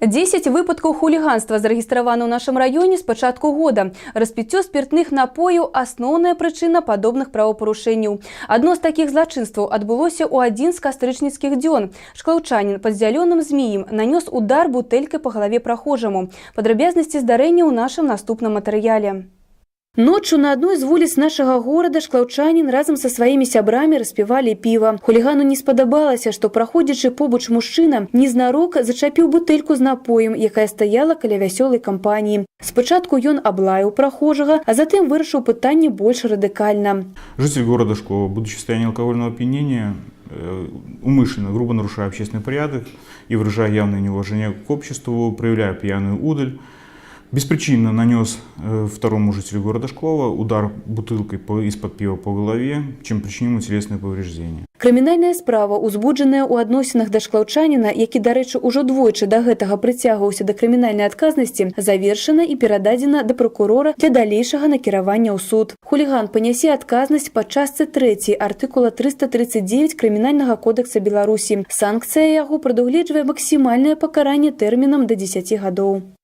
10 выпадкаў хуліганства зарэгістравана ў нашым раёне з пачатку года. Распіццё спіртных напояў — асноўная прычына падобных правапарушэнняў. Адно з такіх злачынстваў адбылося ў адзін з кастрычніцкіх дзён. Шклаўчанін пад зялёным змеем нанёс удар бутэлькай па галаве прахожаму. Падрабязнасці здарэння ў нашым наступным матэрыяле. Ноччу на адной з вуліц нашага горада шклаўчанін разам са сваімі сябрамі распівалі піва. Хулігану не спадабалася, што праходзячы побач мужчына незнарок зачапіў бутэльку з напоем, якая стаяла каля вясёлай кампаніі. Спачатку ён аблаяў прахожага, а затым вырашыў пытанне больш радыкальна. Житель города Шклова, будучи в состоянии алкогольного опьянения, умышленно, грубо нарушая общественный порядок и выражая явное неуважение к обществу, проявляя пьяную удаль, беспричинно нанес второму жителю города Шклова удар бутылкой из-под пива по голове, чем причинил ему телесное повреждение. Крымінальная справа, узбуджаная ў адносінах да шклаўчаніна, які, дарэчы, ужо двойчы да гэтага прыцягваўся да крымінальнай адказнасці, завершана і перададзена да пракурора для далейшага накіравання ў суд. Хуліган панясе адказнасць па частцы 3 артыкула 339 Крымінальнага кодэкса Беларусі. Санкцыя яго прадугледжвае максімальнае пакаранне тэрмінам да 10 гадоў.